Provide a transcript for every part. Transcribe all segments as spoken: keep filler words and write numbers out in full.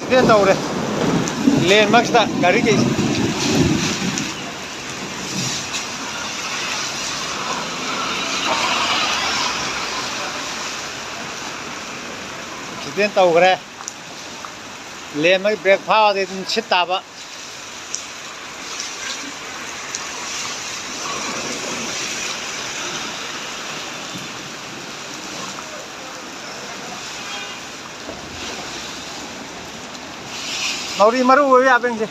Accident ꯇꯧꯔꯦ꯫ ꯂꯦꯟ ꯃꯔꯛꯁꯤꯗ ꯒꯥꯔꯤ ꯀꯩ ꯑꯦꯛꯁꯤꯗꯦꯟ ꯇꯧꯈ꯭ꯔꯦ꯫ ꯂꯦꯟ ꯃꯔꯛ ꯕ꯭ꯔꯦꯛ ꯐꯥꯗꯤ ꯑꯗꯨꯝ ꯁꯤꯠ ꯇꯥꯕ꯫ ꯅꯥꯎꯔꯤ ꯃꯔꯨ ꯑꯣꯏꯕ ꯌꯥꯕ꯭ꯔ ꯌꯦꯡꯁꯦ꯫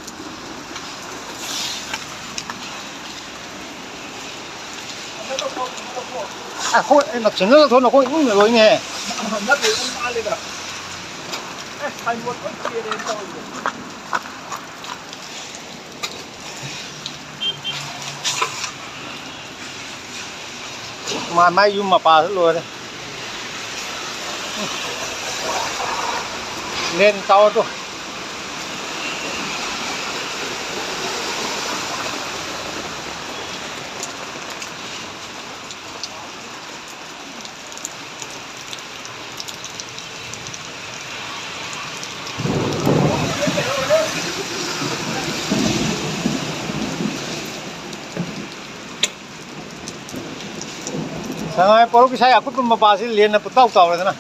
ꯑꯩꯈꯣꯏ ꯑꯩꯅ ꯆꯤꯡꯅ ꯂꯧꯊꯣꯛ ꯅꯈꯣꯏ ꯏꯃꯨꯡꯗ ꯂꯣꯏꯅꯦ꯫ ꯃꯥ ꯃꯥꯏ ꯌꯨꯝ ꯃꯄꯥꯁꯨ ꯂꯣꯏꯔꯦ꯫ ꯂꯦꯟ ꯇꯥꯎꯔꯗꯣ꯫ ꯁꯉꯥꯏ ꯄꯣꯔꯧ ꯏꯁꯥ ꯑꯀꯨꯠꯄ ꯃꯄꯥꯁꯤ ꯂꯦꯟꯅ ꯄꯨꯇꯥꯎ ꯇꯥꯎꯔꯦꯗꯅ꯫